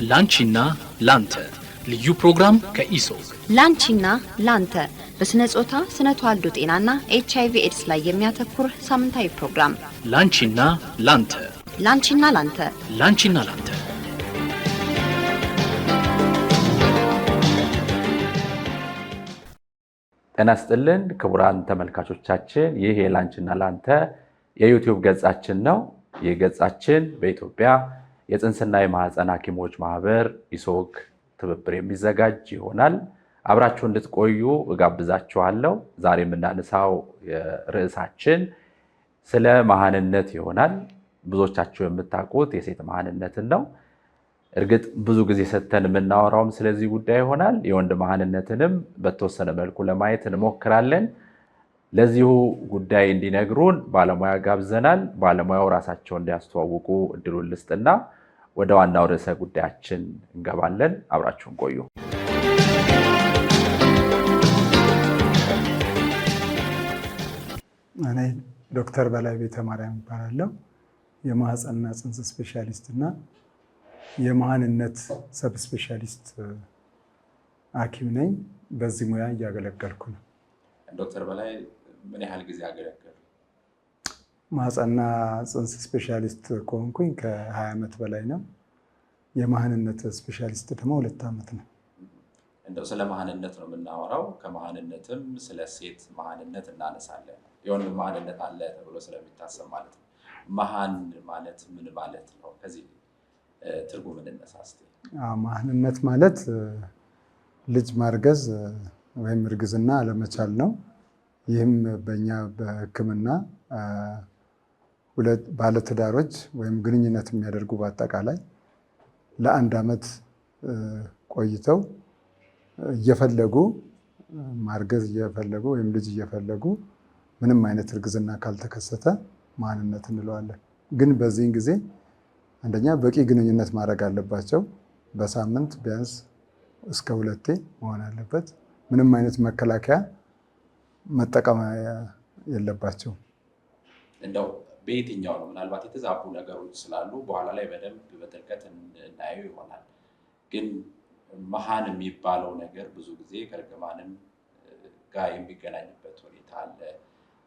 ላንቺና ላንተ ልዩ ፕሮግራም ከኢሶክ። ላንቺና ላንተ፣ በስነ ጾታ፣ ስነ ተዋልዶ ጤናና HIV AIDS ላይ የሚያተኩር ሳምንታዊ ፕሮግራም። ላንቺና ላንተ። ላንቺና ላንተ። ላንቺና ላንተ። ጤና ይስጥልን ክቡራን ተመልካቾቻችን፣ ይህ የላንቺና ላንተ የ YouTube ገጻችን ነው። ይህ ገጻችን በኢትዮጵያ የፅንስና የማህፀን ሐኪሞች ማህበር ኢሶክ ትብብር የሚዘጋጅ ይሆናል። አብራችሁ እንድትቆዩ እጋብዛችኋለሁ። ዛሬ የምናነሳው ርዕሳችን ስለ መሃንነት ይሆናል። ብዙዎቻችሁ የምታውቁት የሴት መሃንነትን ነው። እርግጥ ብዙ ጊዜ ሰጥተን የምናወራውም ስለዚህ ጉዳይ ይሆናል። የወንድ መሃንነትንም በተወሰነ መልኩ ለማየት እንሞክራለን። ለዚሁ ጉዳይ እንዲነግሩን ባለሙያ ጋብዘናል። ባለሙያው ራሳቸውን እንዲያስተዋውቁ እድሉን ልስጥና ወደ ዋናው ርዕሰ ጉዳያችን እንገባለን። አብራችሁን ቆዩ። እኔ ዶክተር በላይ ቤተ ማርያም እባላለሁ። የማህፀንና ፅንስ specialist እና የመሃንነት sub specialist ሐኪም ነኝ። በዚህ ሙያ እያገለገልኩ ነው። ዶክተር በላይ፣ ምን ያህል ጊዜ አገለገሉ? ማህፀንና ፅንስ specialist ከሆንኩኝ ከ20 ዓመት በላይ ነው። የመሃንነት specialist ደግሞ 2 ዓመት ነው። እንደው ስለ መሃንነት ነው የምናወራው። ከመሃንነትም ስለ ሴት መሃንነት እናነሳለን። የወንድ መሃንነት አለ ተብሎ ስለሚታሰብ ማለት ነው። መሃን ማለት ምን ማለት ነው? ከዚህ ትርጉም እንነሳ እስኪ። መሃንነት ማለት ልጅ ማርገዝ ወይም እርግዝና አለመቻል ነው። ይህም በእኛ በሕክምና ሁለት ባለትዳሮች ወይም ግንኙነት የሚያደርጉ በአጠቃላይ ለአንድ ዓመት ቆይተው እየፈለጉ፣ ማርገዝ እየፈለጉ ወይም ልጅ እየፈለጉ ምንም አይነት እርግዝና ካልተከሰተ መሃንነት እንለዋለን። ግን በዚህን ጊዜ አንደኛ በቂ ግንኙነት ማድረግ አለባቸው። በሳምንት ቢያንስ እስከ ሁለቴ መሆን አለበት። ምንም አይነት መከላከያ መጠቀም የለባቸውም። እንደው በየትኛው ነው? ምናልባት የተዛቡ ነገሮች ስላሉ በኋላ ላይ በደንብ በጥልቀት እናየው ይሆናል። ግን መሃን የሚባለው ነገር ብዙ ጊዜ ከእርግማንም ጋር የሚገናኝበት ሁኔታ አለ።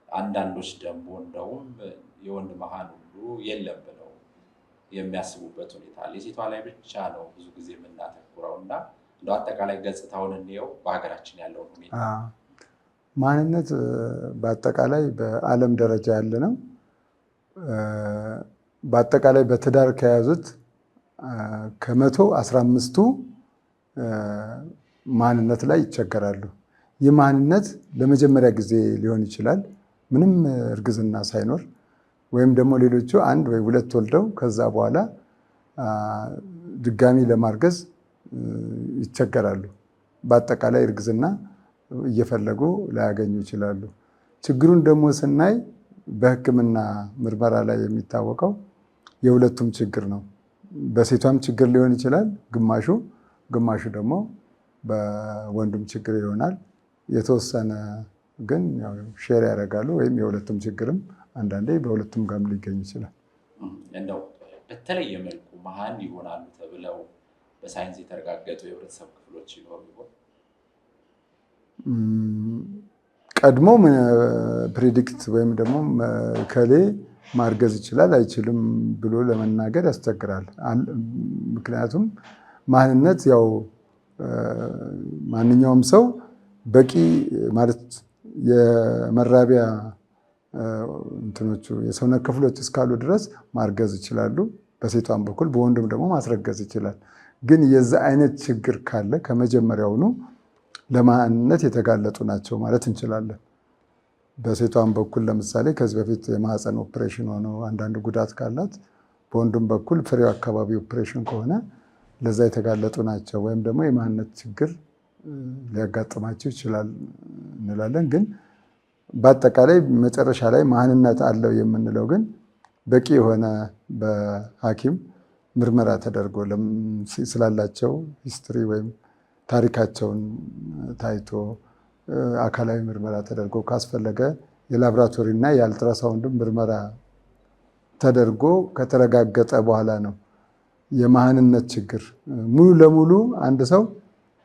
አንዳንዶች ደግሞ እንደውም የወንድ መሃን ሁሉ የለም ብለው የሚያስቡበት ሁኔታ አለ። የሴቷ ላይ ብቻ ነው ብዙ ጊዜ የምናተኩረው እና እንደው አጠቃላይ ገጽታውን እንየው፣ በሀገራችን ያለውን ሁኔታ። መሃንነት በአጠቃላይ በዓለም ደረጃ ያለ ነው። በአጠቃላይ በትዳር ከያዙት ከ115ቱ መሃንነት ላይ ይቸገራሉ። ይህ መሃንነት ለመጀመሪያ ጊዜ ሊሆን ይችላል፣ ምንም እርግዝና ሳይኖር፣ ወይም ደግሞ ሌሎቹ አንድ ወይ ሁለት ወልደው ከዛ በኋላ ድጋሚ ለማርገዝ ይቸገራሉ። በአጠቃላይ እርግዝና እየፈለጉ ላያገኙ ይችላሉ። ችግሩን ደግሞ ስናይ በሕክምና ምርመራ ላይ የሚታወቀው የሁለቱም ችግር ነው። በሴቷም ችግር ሊሆን ይችላል ግማሹ፣ ግማሹ ደግሞ በወንዱም ችግር ይሆናል። የተወሰነ ግን share ያደርጋሉ ወይም የሁለቱም ችግርም አንዳንዴ በሁለቱም ጋርም ሊገኝ ይችላል። እንደው በተለየ መልኩ መሃን ይሆናሉ ተብለው በሳይንስ የተረጋገጡ የህብረተሰብ ክፍሎች ይኖሩ ይሆን? ቀድሞ predict ወይም ደግሞ እከሌ ማርገዝ ይችላል አይችልም ብሎ ለመናገር ያስቸግራል። ምክንያቱም መሃንነት ያው ማንኛውም ሰው በቂ ማለት የመራቢያ እንትኖቹ የሰውነት ክፍሎች እስካሉ ድረስ ማርገዝ ይችላሉ። በሴቷም በኩል በወንዱም ደግሞ ማስረገዝ ይችላል። ግን የዛ አይነት ችግር ካለ ከመጀመሪያውኑ ለመሃንነት የተጋለጡ ናቸው ማለት እንችላለን። በሴቷም በኩል ለምሳሌ ከዚህ በፊት የማህፀን ኦፕሬሽን ሆኖ አንዳንድ ጉዳት ካላት፣ በወንዱም በኩል ፍሬው አካባቢ ኦፕሬሽን ከሆነ ለዛ የተጋለጡ ናቸው ወይም ደግሞ የመሃንነት ችግር ሊያጋጥማቸው ይችላል እንላለን። ግን በአጠቃላይ መጨረሻ ላይ መሃንነት አለው የምንለው ግን በቂ የሆነ በሐኪም ምርመራ ተደርጎ ስላላቸው history ወይም ታሪካቸውን ታይቶ፣ አካላዊ ምርመራ ተደርጎ፣ ካስፈለገ የላብራቶሪ እና የአልትራሳውንድ ምርመራ ተደርጎ ከተረጋገጠ በኋላ ነው። የመሃንነት ችግር ሙሉ ለሙሉ አንድ ሰው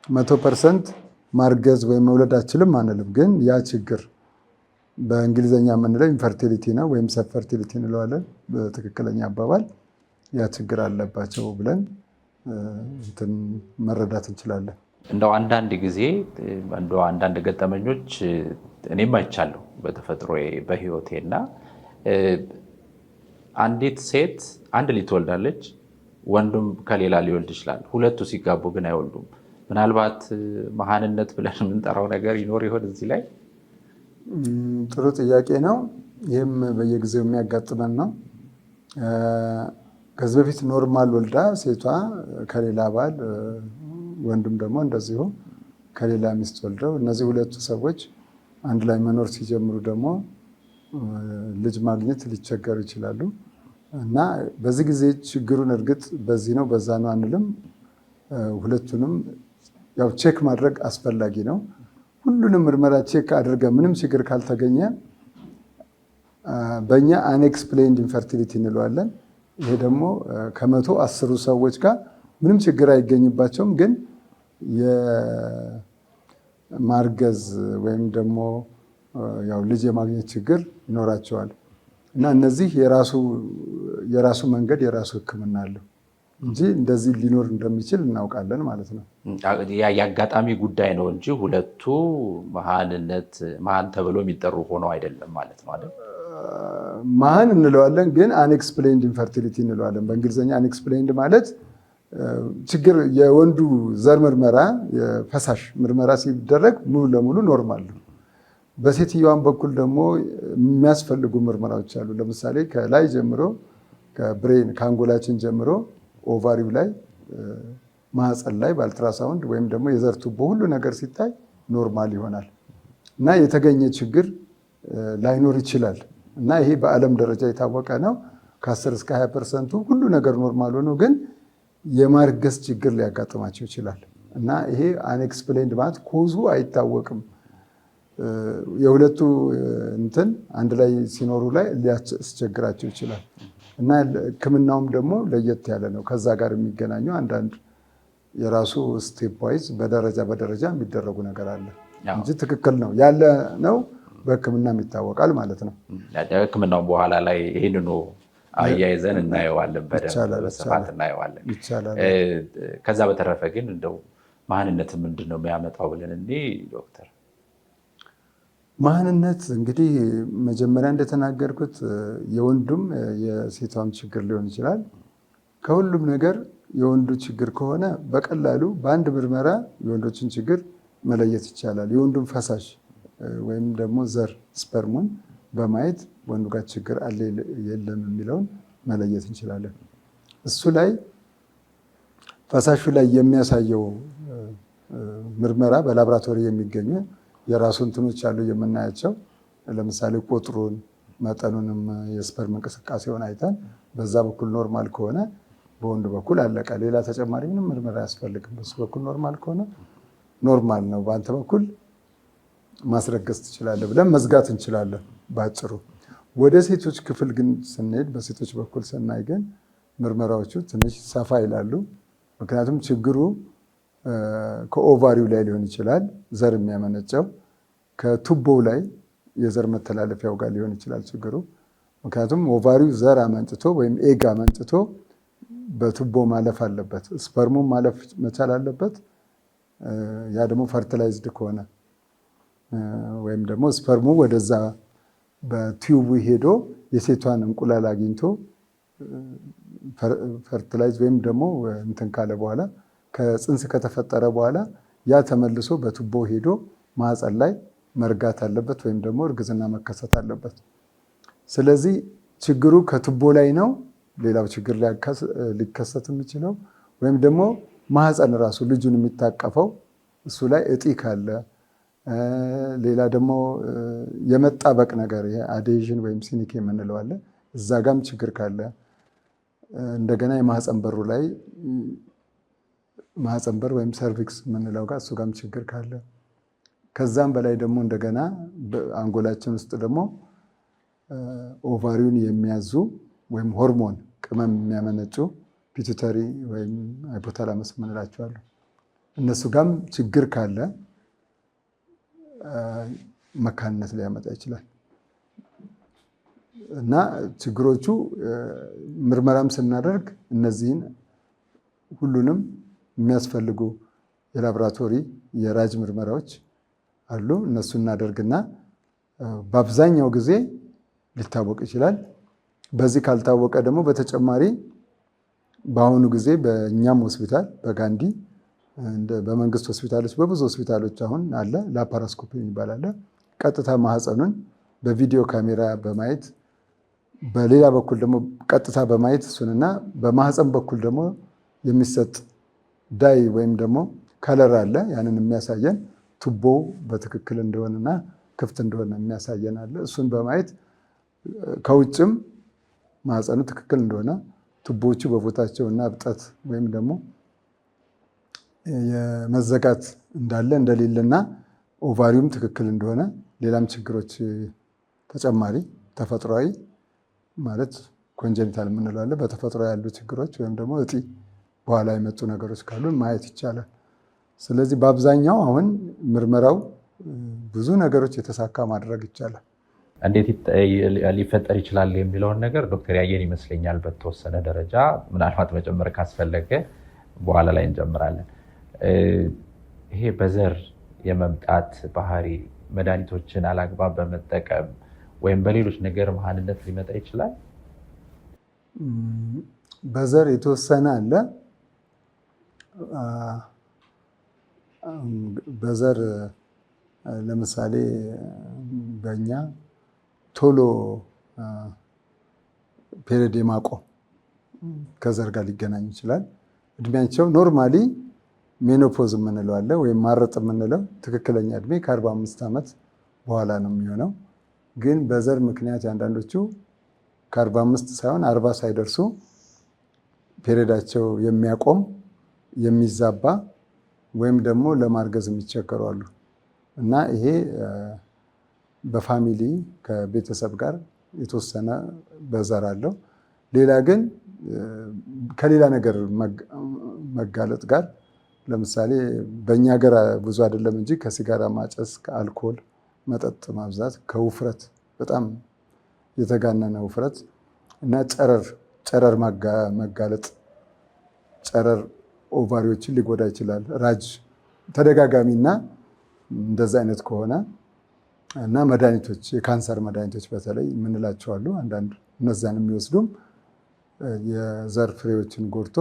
100% ማርገዝ ወይም መውለድ አችልም አንልም። ግን ያ ችግር በእንግሊዝኛ የምንለው infertility ነው ወይም subfertility እንለዋለን በትክክለኛ አባባል። ያ ችግር አለባቸው ብለን እንትን መረዳት እንችላለን። እንደው አንዳንድ ጊዜ እንደው አንዳንድ ገጠመኞች እኔም አይቻለሁ በተፈጥሮዬ በህይወቴ እና አንዲት ሴት አንድ ልጅ ትወልዳለች፣ ወንዱም ከሌላ ሊወልድ ይችላል። ሁለቱ ሲጋቡ ግን አይወልዱም። ምናልባት መሃንነት ብለን የምንጠራው ነገር ይኖር ይሆን እዚህ ላይ? ጥሩ ጥያቄ ነው። ይህም በየጊዜው የሚያጋጥመን ነው። ከዚህ በፊት normal ወልዳ ሴቷ ከሌላ ባል፣ ወንዱም ደግሞ እንደዚሁ ከሌላ ሚስት ወልደው እነዚህ ሁለቱ ሰዎች አንድ ላይ መኖር ሲጀምሩ ደግሞ ልጅ ማግኘት ሊቸገሩ ይችላሉ። እና በዚህ ጊዜ ችግሩን እርግጥ በዚህ ነው በዛ ነው አንልም። ሁለቱንም ያው check ማድረግ አስፈላጊ ነው። ሁሉንም ምርመራ check አድርገን ምንም ችግር ካልተገኘ በእኛ unexplained infertility እንለዋለን። ይሄ ደግሞ ከ110 ሰዎች ጋር ምንም ችግር አይገኝባቸውም፣ ግን የማርገዝ ወይም ደግሞ ያው ልጅ የማግኘት ችግር ይኖራቸዋል። እና እነዚህ የራሱ መንገድ የራሱ ሕክምና አለው እንጂ እንደዚህ ሊኖር እንደሚችል እናውቃለን ማለት ነው። የአጋጣሚ ጉዳይ ነው እንጂ ሁለቱ መሃንነት መሃን ተብሎ የሚጠሩ ሆነው አይደለም ማለት ነው አይደል? መሃን እንለዋለን፣ ግን unexplained infertility እንለዋለን። በእንግሊዝኛ unexplained ማለት ችግር የወንዱ ዘር ምርመራ የፈሳሽ ምርመራ ሲደረግ ሙሉ ለሙሉ normal ነው። በሴትየዋም በኩል ደግሞ የሚያስፈልጉ ምርመራዎች አሉ። ለምሳሌ ከላይ ጀምሮ ከ brain ከአንጎላችን ጀምሮ ovary ው ላይ፣ ማህፀን ላይ በአልትራሳውንድ ወይም ደግሞ የዘር ቱቦ ሁሉ ነገር ሲታይ normal ይሆናል እና የተገኘ ችግር ላይኖር ይችላል። እና ይሄ በዓለም ደረጃ የታወቀ ነው። ከ10 እስከ 20% ቱ ሁሉ ነገር normal ሆኖ ግን የማርገዝ ችግር ሊያጋጥማቸው ይችላል። እና ይሄ unexplained ማለት cause ኡ አይታወቅም። የሁለቱ እንትን አንድ ላይ ሲኖሩ ላይ ሊያስቸግራቸው ይችላል። እና ሕክምናውም ደግሞ ለየት ያለ ነው። ከዛ ጋር የሚገናኙ አንዳንድ የራሱ step wise በደረጃ በደረጃ የሚደረጉ ነገር አለ እንጂ ትክክል ነው ያለ ነው፣ በሕክምናም ይታወቃል ማለት ነው። ሕክምናውን በኋላ ላይ ይህንኑ አያይዘን እናየዋለን፣ በደንብ በስፋት እናየዋለን። ይቻላል። ከዛ በተረፈ ግን እንደው መሃንነት ምንድን ነው የሚያመጣው ብለን እኔ ዶክተር? መሃንነት እንግዲህ መጀመሪያ እንደተናገርኩት የወንዱም የሴቷም ችግር ሊሆን ይችላል። ከሁሉም ነገር የወንዱ ችግር ከሆነ በቀላሉ በአንድ ምርመራ የወንዶችን ችግር መለየት ይቻላል። የወንዱን ፈሳሽ ወይም ደግሞ ዘር sperm ኡን በማየት ወንዱ ጋር ችግር አለ የለም የሚለውን መለየት እንችላለን። እሱ ላይ ፈሳሹ ላይ የሚያሳየው ምርመራ በላብራቶሪ የሚገኙ የራሱ እንትኖች አሉ የምናያቸው። ለምሳሌ ቁጥሩን፣ መጠኑንም የ sperm እንቅስቃሴውን አይተን በዛ በኩል normal ከሆነ በወንዱ በኩል አለቀ። ሌላ ተጨማሪ ምንም ምርመራ አያስፈልግም። በሱ በኩል normal ከሆነ normal ነው፣ በአንተ በኩል ማስረገዝ ትችላለህ ብለን መዝጋት እንችላለን ባጭሩ። ወደ ሴቶች ክፍል ግን ስንሄድ፣ በሴቶች በኩል ስናይ ግን ምርመራዎቹ ትንሽ ሰፋ ይላሉ። ምክንያቱም ችግሩ ከ ovary ው ላይ ሊሆን ይችላል ዘር የሚያመነጨው፣ ከቱቦው ላይ የዘር መተላለፊያው ጋር ሊሆን ይችላል ችግሩ። ምክንያቱም ovary ው ዘር አመንጭቶ ወይም egg አመንጭቶ በቱቦ ማለፍ አለበት፣ sperm ኡን ማለፍ መቻል አለበት። ያ ደግሞ fertilized ከሆነ ወይም ደግሞ sperm ኡ ወደዛ በ tube ኡ ሄዶ የሴቷን እንቁላል አግኝቶ fertilize ወይም ደግሞ እንትን ካለ በኋላ፣ ከፅንስ ከተፈጠረ በኋላ ያ ተመልሶ በቱቦ ሄዶ ማህፀን ላይ መርጋት አለበት ወይም ደግሞ እርግዝና መከሰት አለበት። ስለዚህ ችግሩ ከቱቦ ላይ ነው። ሌላው ችግር ሊከሰት የሚችለው ወይም ደግሞ ማህፀን ራሱ ልጁን የሚታቀፈው እሱ ላይ እጢ ካለ፣ ሌላ ደግሞ የመጣበቅ ነገር adhesion ወይም synechiae የምንለው አለ። እዛ ጋም ችግር ካለ፣ እንደገና የማህፀን በሩ ላይ፣ ማህፀን በር ወይም cervix የምንለው ጋር እሱ ጋም ችግር ካለ፣ ከዛም በላይ ደግሞ እንደገና አንጎላችን ውስጥ ደግሞ ovary ውን የሚያዙ ወይም ሆርሞን ቅመም የሚያመነጩ Pituitary ወይም hypothalamus የምንላቸው አሉ። እነሱ ጋም ችግር ካለ መካንነት ሊያመጣ ይችላል። እና ችግሮቹ ምርመራም ስናደርግ እነዚህን ሁሉንም የሚያስፈልጉ የላቦራቶሪ የራጅ ምርመራዎች አሉ። እነሱ እናደርግና በአብዛኛው ጊዜ ሊታወቅ ይችላል። በዚህ ካልታወቀ ደግሞ በተጨማሪ በአሁኑ ጊዜ በእኛም ሆስፒታል በጋንዲ፣ በመንግስት ሆስፒታሎች፣ በብዙ ሆስፒታሎች አሁን አለ፣ laparoscopy የሚባል አለ። ቀጥታ ማህፀኑን በቪዲዮ ካሜራ በማየት፣ በሌላ በኩል ደግሞ ቀጥታ በማየት እሱንና በማህፀን በኩል ደግሞ የሚሰጥ dye ወይም ደግሞ color አለ። ያንን የሚያሳየን ቱቦው በትክክል እንደሆነና ክፍት እንደሆነ የሚያሳየን አለ። እሱን በማየት ከውጭም ማህፀኑ ትክክል እንደሆነ፣ ቱቦዎቹ በቦታቸው እና እብጠት ወይም ደግሞ የመዘጋት እንዳለ እንደሌለና ovary ውም ትክክል እንደሆነ፣ ሌላም ችግሮች ተጨማሪ ተፈጥሯዊ ማለት congenital የምንለው አለ። በተፈጥሮ ያሉ ችግሮች ወይም ደግሞ እጢ በኋላ የመጡ ነገሮች ካሉ ማየት ይቻላል። ስለዚህ በአብዛኛው አሁን ምርመራው ብዙ ነገሮች የተሳካ ማድረግ ይቻላል። እንዴት ሊፈጠር ይችላል የሚለውን ነገር ዶክተር ያየን ይመስለኛል በተወሰነ ደረጃ። ምናልባት መጨመር ካስፈለገ በኋላ ላይ እንጨምራለን። ይሄ በዘር የመምጣት ባህሪ፣ መድኃኒቶችን አላግባብ በመጠቀም ወይም በሌሎች ነገር መሀንነት ሊመጣ ይችላል? በዘር የተወሰነ አለ። በዘር ለምሳሌ በእኛ ቶሎ period የማቆም ከዘር ጋር ሊገናኝ ይችላል። እድሜያቸው normally menopause የምንለው አለ ወይም ማረጥ የምንለው ትክክለኛ እድሜ ከ45 ዓመት በኋላ ነው የሚሆነው። ግን በዘር ምክንያት የአንዳንዶቹ ከ45 ሳይሆን 40 ሳይደርሱ period ኣቸው የሚያቆም፣ የሚዛባ ወይም ደግሞ ለማርገዝ የሚቸገሩ አሉ። እና ይሄ በ family ከቤተሰብ ጋር የተወሰነ በዘር አለው። ሌላ ግን ከሌላ ነገር መጋለጥ ጋር፣ ለምሳሌ በእኛ ሀገር ብዙ አይደለም እንጂ ከሲጋራ ማጨስ፣ ከአልኮል መጠጥ ማብዛት፣ ከውፍረት፣ በጣም የተጋነነ ውፍረት እና ጨረር መጋለጥ፣ ጨረር ovary ዎችን ሊጎዳ ይችላል። ራጅ ተደጋጋሚና እንደዛ አይነት ከሆነ እና መድኃኒቶች፣ የካንሰር መድኃኒቶች በተለይ የምንላቸው አሉ። አንዳንድ እነዛን የሚወስዱም የዘር ፍሬዎችን ጎድቶ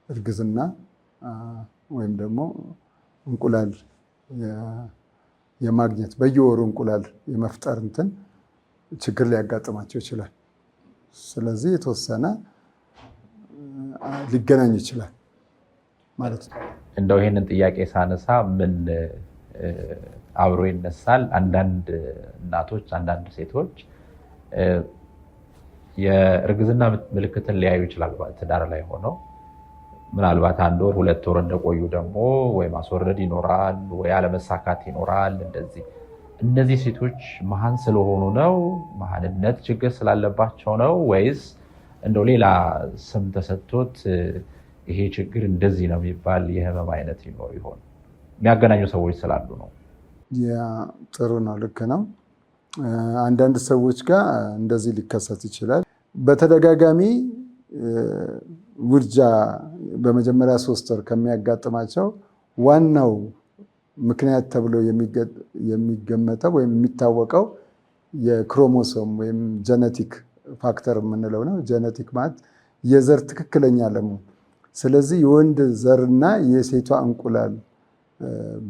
እርግዝና ወይም ደግሞ እንቁላል የማግኘት፣ በየወሩ እንቁላል የመፍጠር እንትን ችግር ሊያጋጥማቸው ይችላል። ስለዚህ የተወሰነ ሊገናኝ ይችላል ማለት ነው። እንደው ይህንን ጥያቄ ሳነሳ ምን አብሮ ይነሳል? አንዳንድ እናቶች፣ አንዳንድ ሴቶች የእርግዝና ምልክትን ሊያዩ ይችላሉ። ትዳር ላይ ሆነው ምናልባት አንድ ወር 2 ወር እንደቆዩ ደግሞ ወይ ማስወረድ ይኖራል ወይ አለመሳካት ይኖራል። እንደዚህ እነዚህ ሴቶች መሀን ስለሆኑ ነው፣ መሀንነት ችግር ስላለባቸው ነው ወይስ እንደው ሌላ ስም ተሰጥቶት ይሄ ችግር እንደዚህ ነው የሚባል የህመም አይነት ይኖር ይሆን? የሚያገናኙ ሰዎች ስላሉ ነው። Yeah፣ ጥሩ ነው። ልክ ነው። አንዳንድ ሰዎች ጋር እንደዚህ ሊከሰት ይችላል። በተደጋጋሚ ውርጃ በመጀመሪያ 3 ወር ከሚያጋጥማቸው ዋናው ምክንያት ተብሎ የሚገመተው ወይም የሚታወቀው የክሮሞሶም ወይም genetic factor የምንለው ነው። Genetic ማለት የዘር ትክክለኛ አለመሆን። ስለዚህ የወንድ ዘርና የሴቷ እንቁላል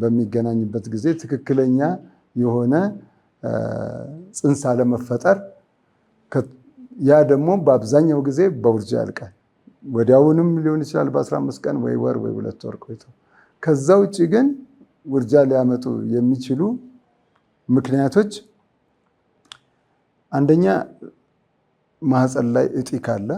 በሚገናኝበት ጊዜ ትክክለኛ የሆነ ፅንስ አለመፈጠር፣ ያ ደግሞ በአብዛኛው ጊዜ በውርጃ ያልቃል። ወዲያውንም ሊሆን ይችላል፣ በ15 ቀን ወይ ወር ወይ 2 ወር ቆይቶ። ከዛ ውጭ ግን ውርጃ ሊያመጡ የሚችሉ ምክንያቶች አንደኛ ማህፀን ላይ እጢ ካለ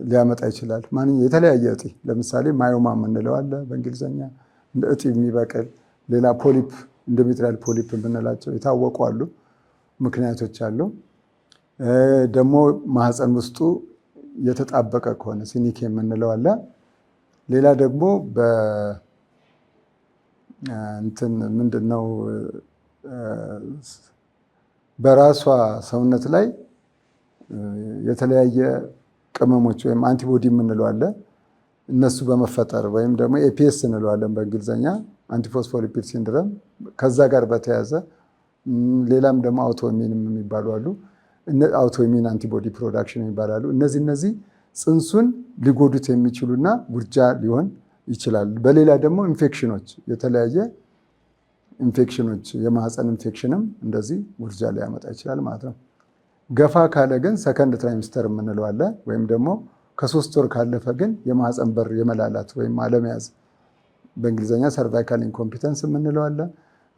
ሊያመጣ ይችላል። ማንኛውም የተለያየ እጢ፣ ለምሳሌ myoma የምንለው አለ በእንግሊዝኛ፣ እንደ እጢ የሚበቅል፣ ሌላ polyp፣ endometrial polyp የምንላቸው የታወቁ አሉ፣ ምክንያቶች አሉ። ደግሞ ማህፀን ውስጡ የተጣበቀ ከሆነ synechiae የምንለው አለ። ሌላ ደግሞ እንትን ምንድን ነው፣ በራሷ ሰውነት ላይ የተለያየ ቅመሞች ወይም antibody የምንለው አለ። እነሱ በመፈጠር ወይም ደግሞ APS እንለዋለን በእንግሊዝኛ፣ antiphospholipid syndrome፣ ከዛ ጋር በተያያዘ ሌላም ደግሞ autoimmune የሚባሉ አሉ። Autoimmune antibody production ይባላሉ። እነዚህ ጽንሱን ሊጎዱት የሚችሉና ውርጃ ሊሆን ይችላል። በሌላ ደግሞ ኢንፌክሽኖች፣ የተለያየ ኢንፌክሽኖች፣ የማህፀን ኢንፌክሽንም እንደዚህ ውርጃ ሊያመጣ ይችላል ማለት ነው። ገፋ ካለ ግን second trimester የምንለው አለ። ወይም ደግሞ ከ3 ወር ካለፈ ግን የማህፀን በር የመላላት ወይም አለመያዝ፣ በእንግሊዝኛ cervical incompetence የምንለው አለ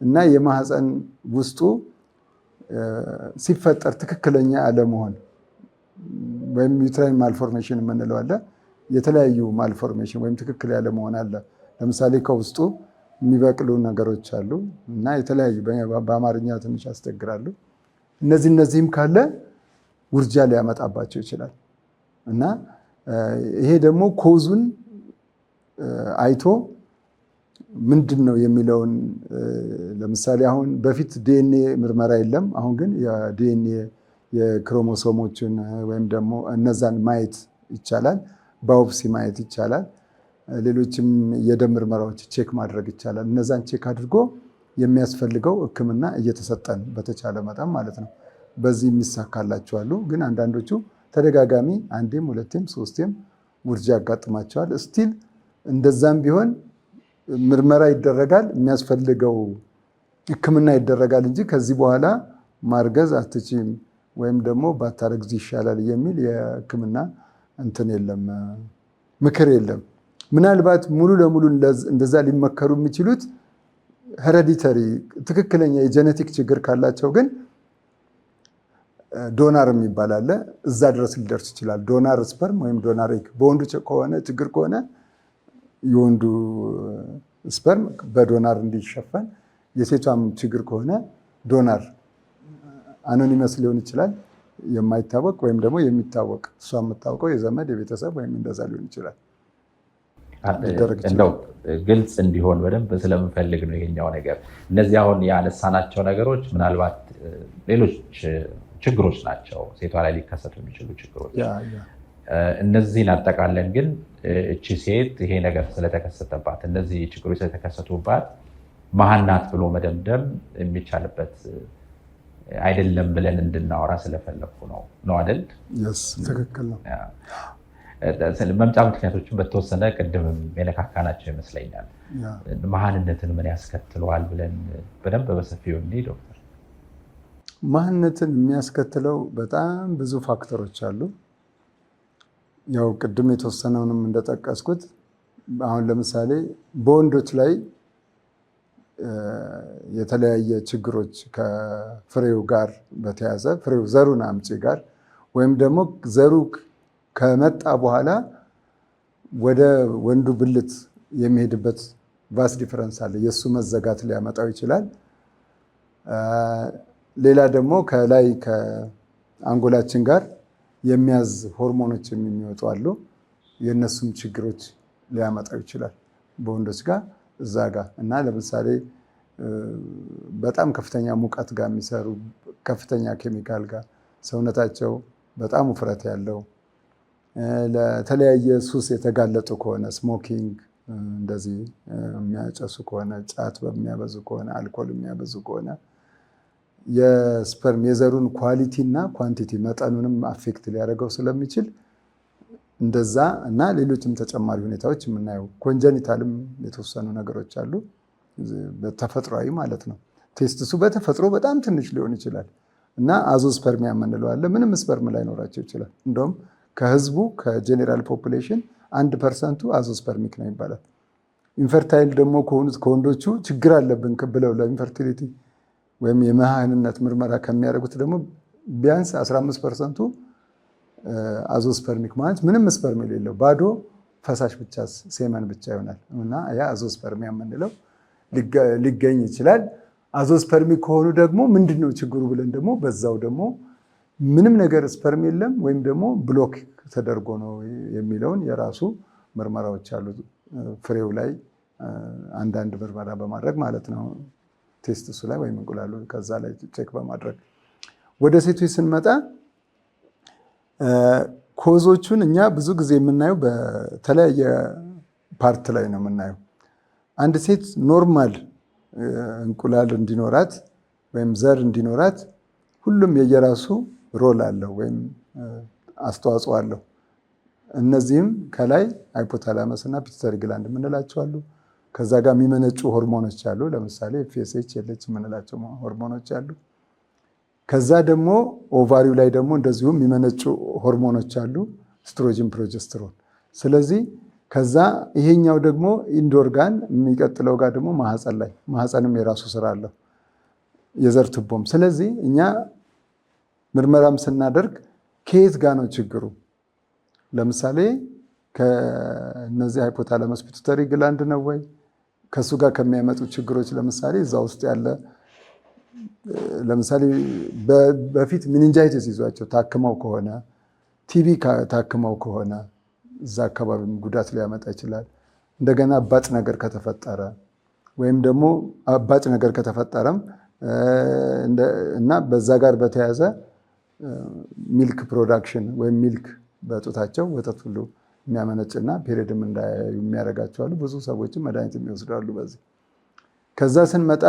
እና የማህፀን ውስጡ ሲፈጠር ትክክለኛ አለመሆን ወይም uterine malformation የምንለው አለ። የተለያዩ malformation ወይም ትክክል ያለመሆን አለ። ለምሳሌ ከውስጡ የሚበቅሉ ነገሮች አሉ እና የተለያዩ በአማርኛ ትንሽ ያስቸግራሉ። እነዚህም ካለ ውርጃ ሊያመጣባቸው ይችላል እና ይሄ ደግሞ cause ኡን አይቶ ምንድን ነው የሚለውን፣ ለምሳሌ አሁን በፊት ዲኤንኤ ምርመራ የለም። አሁን ግን የዲኤንኤ የክሮሞሶሞችን ወይም ደግሞ እነዛን ማየት ይቻላል። Biopsy ማየት ይቻላል። ሌሎችም የደም ምርመራዎች check ማድረግ ይቻላል። እነዛን check አድርጎ የሚያስፈልገው ሕክምና እየተሰጠን በተቻለ መጠን ማለት ነው። በዚህ የሚሳካላቸው አሉ። ግን አንዳንዶቹ ተደጋጋሚ አንዴም ሁለቴም ሶስቴም ውርጃ ያጋጥማቸዋል። Still እንደዛም ቢሆን ምርመራ ይደረጋል፣ የሚያስፈልገው ሕክምና ይደረጋል እንጂ ከዚህ በኋላ ማርገዝ አትችይም ወይም ደግሞ ባታረግዝ ይሻላል የሚል የሕክምና እንትን የለም፣ ምክር የለም። ምናልባት ሙሉ ለሙሉ እንደዛ ሊመከሩ የሚችሉት hereditary ትክክለኛ የ genetic ችግር ካላቸው ግን donor የሚባል አለ። እዛ ድረስ ሊደርስ ይችላል። Donor sperm ወይም donor egg፣ በወንዱ ከሆነ ችግር ከሆነ የወንዱ sperm በ donor እንዲሸፈን፣ የሴቷም ችግር ከሆነ donor anonymous ሊሆን ይችላል፣ የማይታወቅ ወይም ደግሞ የሚታወቅ፣ እሷ የምታውቀው የዘመድ የቤተሰብ ወይም እንደዛ ሊሆን ይችላል። እንደው ግልጽ እንዲሆን በደንብ ስለምፈልግ ነው ይሄኛው ነገር። እነዚህ አሁን ያነሳናቸው ነገሮች ምናልባት ሌሎች ችግሮች ናቸው፣ ሴቷ ላይ ሊከሰቱ የሚችሉ ችግሮች። እነዚህን አጠቃለን ግን እቺ ሴት ይሄ ነገር ስለተከሰተባት፣ እነዚህ ችግሮች ስለተከሰቱባት መሀን ናት ብሎ መደምደም የሚቻልበት አይደለም ብለን እንድናወራ ስለፈለግኩ ነው አይደል? ትክክል ነው። መምጫ ምክንያቶችን በተወሰነ ቅድምም የነካካናቸው ይመስለኛል። መሀንነትን ምን ያስከትለዋል ብለን በደንብ በሰፊው እንዲህ ዶክተር። መሀንነትን የሚያስከትለው በጣም ብዙ factor ኦች አሉ። ያው ቅድም የተወሰነውንም እንደጠቀስኩት አሁን ለምሳሌ በወንዶች ላይ የተለያየ ችግሮች ከፍሬው ጋር በተያያዘ፣ ፍሬው ዘሩን አምጪ ጋር ወይም ደግሞ ዘሩ ከመጣ በኋላ ወደ ወንዱ ብልት የሚሄድበት vas deferens አለ። የእሱ መዘጋት ሊያመጣው ይችላል። ሌላ ደግሞ ከላይ ከአንጎላችን ጋር የሚያዝ ሆርሞኖች የሚወጡ አሉ። የእነሱም ችግሮች ሊያመጣው ይችላል በወንዶች ጋር እዛ ጋር። እና ለምሳሌ በጣም ከፍተኛ ሙቀት ጋር የሚሰሩ፣ ከፍተኛ ኬሚካል ጋር፣ ሰውነታቸው በጣም ውፍረት ያለው፣ ለተለያየ ሱስ የተጋለጡ ከሆነ፣ smoking እንደዚህ የሚያጨሱ ከሆነ፣ ጫት በሚያበዙ ከሆነ፣ አልኮል የሚያበዙ ከሆነ የ sperm የዘሩን quality እና quantity መጠኑንም affect ሊያደርገው ስለሚችል እንደዛ እና ሌሎችም ተጨማሪ ሁኔታዎች የምናየው congenital ም የተወሰኑ ነገሮች አሉ። በተፈጥሯዊ ማለት ነው። Testis ኡ በተፈጥሮ በጣም ትንሽ ሊሆን ይችላል እና azoospermia የምንለው አለ። ምንም sperm ላይኖራቸው ይችላል። እንደውም ከህዝቡ ከ general population 1% ኡ azoospermic ነው ይባላል። Infertile ደግሞ ከሆኑት ከወንዶቹ ችግር አለብን ብለው ለ infertility ወይም የመሃንነት ምርመራ ከሚያደርጉት ደግሞ ቢያንስ 15% ኡ azoospermic ማለት ምንም sperm የሌለው ባዶ ፈሳሽ ብቻ፣ semen ብቻ ይሆናል እና ያ azoospermia የምንለው ሊገኝ ይችላል። Azoospermic ከሆኑ ደግሞ ምንድን ነው ችግሩ ብለን ደግሞ በዛው ደግሞ ምንም ነገር sperm የለም ወይም ደግሞ block ተደርጎ ነው የሚለውን የራሱ ምርመራዎች አሉ። ፍሬው ላይ አንዳንድ ምርመራ በማድረግ ማለት ነው፣ testis ኡ ላይ ወይም እንቁላሉ ከዛ ላይ check በማድረግ። ወደ ሴቶች ስንመጣ cause ኦቹን እኛ ብዙ ጊዜ የምናየው በተለያየ part ላይ ነው የምናየው። አንድ ሴት normal እንቁላል እንዲኖራት ወይም ዘር እንዲኖራት ሁሉም የየራሱ role አለው ወይም አስተዋጽኦ አለው። እነዚህም ከላይ hypothalamus እና pituitary gland የምንላቸው አሉ። ከዛ ጋር የሚመነጩ ሆርሞኖች አሉ። ለምሳሌ FSH፣ LH የምንላቸው ሆርሞኖች አሉ። ከዛ ደግሞ ovary ው ላይ ደግሞ እንደዚሁ የሚመነጩ ሆርሞኖች አሉ፣ estrogen፣ progesterone። ስለዚህ ከዛ ይሄኛው ደግሞ end organ የሚቀጥለው ጋር ደግሞ ማህፀን ላይ፣ ማህፀንም የራሱ ስራ አለው፣ የዘር ቱቦም። ስለዚህ እኛ ምርመራም ስናደርግ ከየት ጋር ነው ችግሩ? ለምሳሌ ከነዚህ hypothalamus pituitary gland ነው ወይ? ከእሱ ጋር ከሚያመጡ ችግሮች ለምሳሌ እዛ ውስጥ ያለ፣ ለምሳሌ በፊት meningitis ይዟቸው ታክመው ከሆነ፣ TB ታክመው ከሆነ እዛ አካባቢም ጉዳት ሊያመጣ ይችላል። እንደገና አባጭ ነገር ከተፈጠረ ወይም ደግሞ አባጭ ነገር ከተፈጠረም እና በዛ ጋር በተያያዘ milk production ወይም milk በጡታቸው ወተት ሁሉ የሚያመነጭና period ም እንዳያዩ የሚያደርጋቸው አሉ። ብዙ ሰዎችም መድኃኒት የሚወስዱ አሉ። በዚህ ከዛ ስንመጣ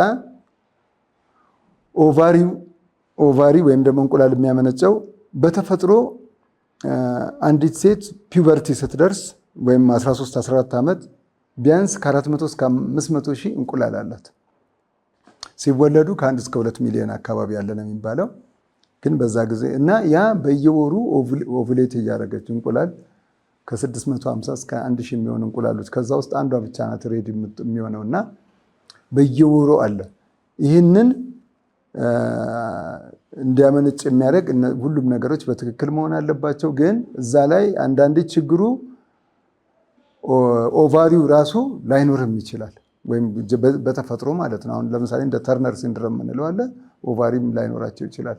ovary ወይም ደግሞ እንቁላል የሚያመነጨው በተፈጥሮ አንዲት ሴት puberty ስትደርስ ወይም 13 14 ዓመት ቢያንስ ከ400 እስከ 500 ሺህ እንቁላል አላት። ሲወለዱ ከ1 እስከ 2 ሚሊዮን አካባቢ ያለ ነው የሚባለው። ግን በዛ ጊዜ እና ያ በየወሩ ovulate እያደረገች እንቁላል ከ650 እስከ 1000 የሚሆኑ እንቁላሎች፣ ከዛ ውስጥ አንዷ ብቻ ናት ready የሚሆነው እና በየወሩ አለ። ይህንን እንዲያመነጭ የሚያደርግ ሁሉም ነገሮች በትክክል መሆን አለባቸው። ግን እዛ ላይ አንዳንዴ ችግሩ ovary ው ራሱ ላይኖርም ይችላል፣ ወይም በተፈጥሮ ማለት ነው። አሁን ለምሳሌ እንደ Turner syndrome የምንለው አለ። Ovary ም ላይኖራቸው ይችላል፣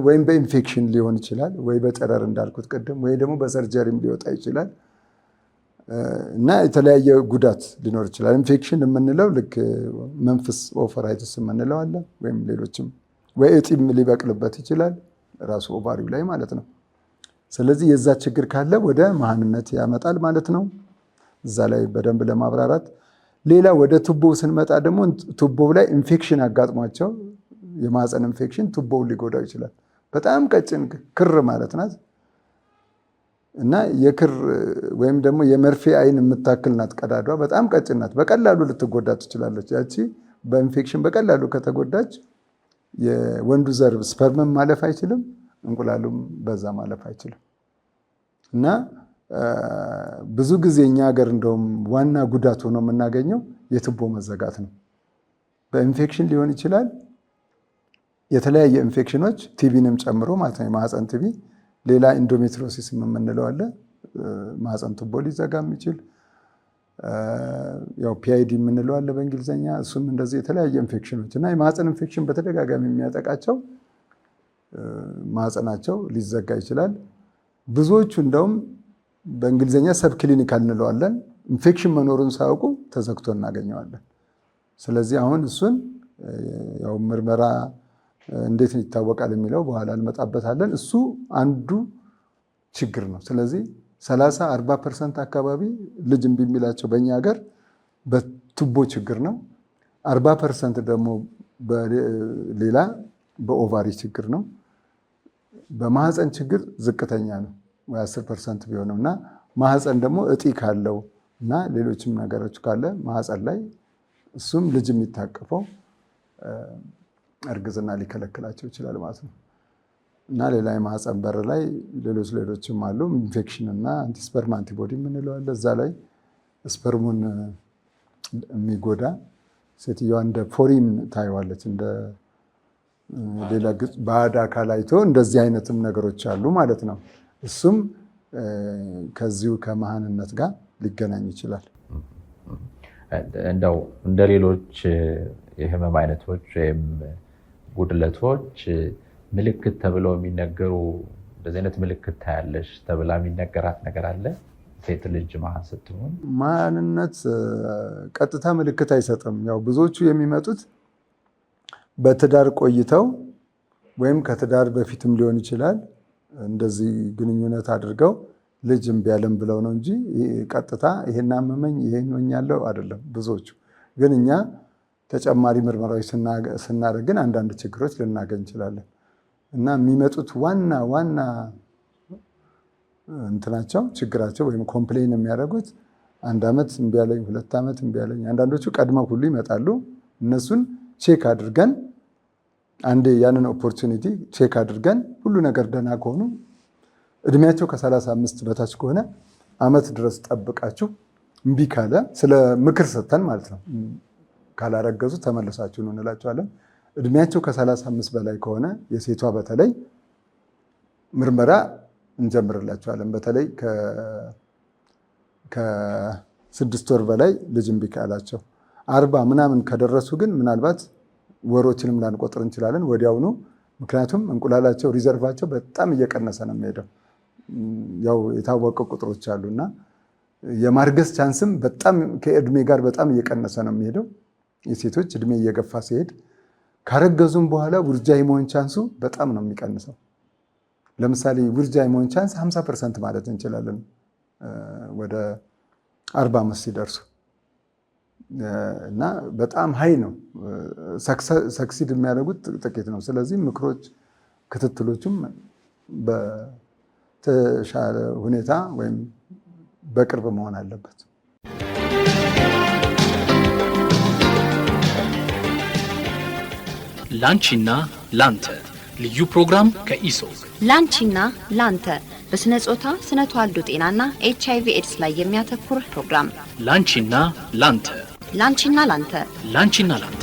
ወይም በኢንፌክሽን ሊሆን ይችላል፣ ወይ በጨረር እንዳልኩት ቅድም፣ ወይ ደግሞ በ surgery ም ሊወጣ ይችላል እና የተለያየ ጉዳት ሊኖር ይችላል። ኢንፌክሽን የምንለው ልክ መንፍስ oophoritis የምንለው አለ፣ ወይም ሌሎችም፣ ወይ እጢም ሊበቅልበት ይችላል ራሱ ovary ው ላይ ማለት ነው። ስለዚህ የዛ ችግር ካለ ወደ መሃንነት ያመጣል ማለት ነው። እዛ ላይ በደንብ ለማብራራት፣ ሌላ ወደ ቱቦው ስንመጣ ደግሞ ቱቦው ላይ ኢንፌክሽን አጋጥሟቸው የማህፀን ኢንፌክሽን ቱቦውን ሊጎዳው ይችላል። በጣም ቀጭን ክር ማለት ናት እና የክር ወይም ደግሞ የመርፌ አይን የምታክል ናት። ቀዳዷ በጣም ቀጭን ናት። በቀላሉ ልትጎዳ ትችላለች። ያቺ በኢንፌክሽን በቀላሉ ከተጎዳች የወንዱ ዘር sperm ም ማለፍ አይችልም፣ እንቁላሉም በዛ ማለፍ አይችልም። እና ብዙ ጊዜ እኛ ሀገር እንደውም ዋና ጉዳት ሆኖ የምናገኘው የቱቦ መዘጋት ነው። በኢንፌክሽን ሊሆን ይችላል። የተለያየ infection ኖች TB ንም ጨምሮ ማለት ነው። የማህፀን TB፣ ሌላ endometriosis የምንለው አለ። ማህፀን ቱቦ ሊዘጋ የሚችል፣ ያው PID የምንለው አለ በእንግሊዝኛ። እሱም እንደዚህ የተለያየ ኢንፌክሽኖች እና የማህፀን ኢንፌክሽን በተደጋጋሚ የሚያጠቃቸው ማህፀናቸው ሊዘጋ ይችላል። ብዙዎቹ እንደውም በእንግሊዝኛ subclinical እንለዋለን። ኢንፌክሽን መኖሩን ሳያውቁ ተዘግቶ እናገኘዋለን። ስለዚህ አሁን እሱን ያው ምርመራ እንዴት ይታወቃል የሚለው በኋላ እንመጣበታለን። እሱ አንዱ ችግር ነው። ስለዚህ 30 40% አካባቢ ልጅ እምቢ የሚላቸው በእኛ ሀገር በቱቦ ችግር ነው። 40% ደግሞ ሌላ በ ovary ችግር ነው። በማህፀን ችግር ዝቅተኛ ነው፣ ወይ 10% ቢሆንም እና ማህፀን ደግሞ እጢ ካለው እና ሌሎችም ነገሮች ካለ ማህፀን ላይ እሱም ልጅ የሚታቀፈው እርግዝና ሊከለክላቸው ይችላል ማለት ነው። እና ሌላ የማህፀን በር ላይ ሌሎች ሌሎችም አሉ። ኢንፌክሽን እና antisperm antibody የምንለው አለ። እዛ ላይ sperm ኡን የሚጎዳ፣ ሴትዮዋ እንደ foreign ታየዋለች፣ እንደ ሌላ ባዕድ አካል አይቶ እንደዚህ አይነትም ነገሮች አሉ ማለት ነው። እሱም ከዚሁ ከመሃንነት ጋር ሊገናኝ ይችላል። እንደው እንደ ሌሎች የህመም አይነቶች ወይም ጉድለቶች ምልክት ተብለው የሚነገሩ፣ እንደዚህ አይነት ምልክት ታያለሽ ተብላ የሚነገራት ነገር አለ ሴት ልጅ መሀን ስትሆን? መሃንነት ቀጥታ ምልክት አይሰጥም። ያው ብዙዎቹ የሚመጡት በትዳር ቆይተው ወይም ከትዳር በፊትም ሊሆን ይችላል፣ እንደዚህ ግንኙነት አድርገው ልጅ እምቢ አለን ብለው ነው እንጂ ቀጥታ ይሄን አመመኝ፣ ይሄን ሆኛለሁ አይደለም። ብዙዎቹ ግን እኛ ተጨማሪ ምርመራዎች ስናደርግ ግን አንዳንድ ችግሮች ልናገኝ እንችላለን። እና የሚመጡት ዋና ዋና እንትናቸው፣ ችግራቸው ወይም complain የሚያደርጉት አንድ ዓመት እምቢ አለኝ፣ 2 ዓመት እምቢ አለኝ። አንዳንዶቹ ቀድመው ሁሉ ይመጣሉ። እነሱን check አድርገን፣ አንዴ ያንን opportunity check አድርገን ሁሉ ነገር ደህና ከሆኑ፣ እድሜያቸው ከ35 በታች ከሆነ አመት ድረስ ጠብቃችሁ እምቢ ካለ ስለ ምክር ሰጥተን ማለት ነው። ካላረገዙ ተመልሳችሁ ነው እንላቸዋለን። እድሜያቸው ከ35 በላይ ከሆነ የሴቷ በተለይ ምርመራ እንጀምርላቸዋለን። በተለይ ከ6 ወር በላይ ልጅ እምቢ ካላቸው፣ 40 ምናምን ከደረሱ ግን ምናልባት ወሮችንም ላንቆጥር እንችላለን ወዲያውኑ። ምክንያቱም እንቁላላቸው reserve ኣቸው በጣም እየቀነሰ ነው የሚሄደው። ያው የታወቀ ቁጥሮች አሉ እና የማርገዝ chance ም በጣም ከእድሜ ጋር በጣም እየቀነሰ ነው የሚሄደው። የሴቶች እድሜ እየገፋ ሲሄድ ካረገዙም በኋላ ውርጃ የመሆን chance ኡ በጣም ነው የሚቀንሰው። ለምሳሌ ውርጃ የመሆን chance 50% ማለት እንችላለን ወደ 40 ዓመት ሲደርሱ እና በጣም high ነው። Succeed የሚያደርጉት ጥቂት ነው። ስለዚህ ምክሮች፣ ክትትሎቹም በተሻለ ሁኔታ ወይም በቅርብ መሆን አለበት። ላንቺና ላንተ ልዩ ፕሮግራም ከኢሶክ። ላንቺና ላንተ በስነ ጾታ፣ ስነ ተዋልዶ ጤናና ኤች አይቪ ኤድስ ላይ የሚያተኩር ፕሮግራም። ላንቺና ላንተ። ላንቺና ላንተ። ላንቺና ላንተ።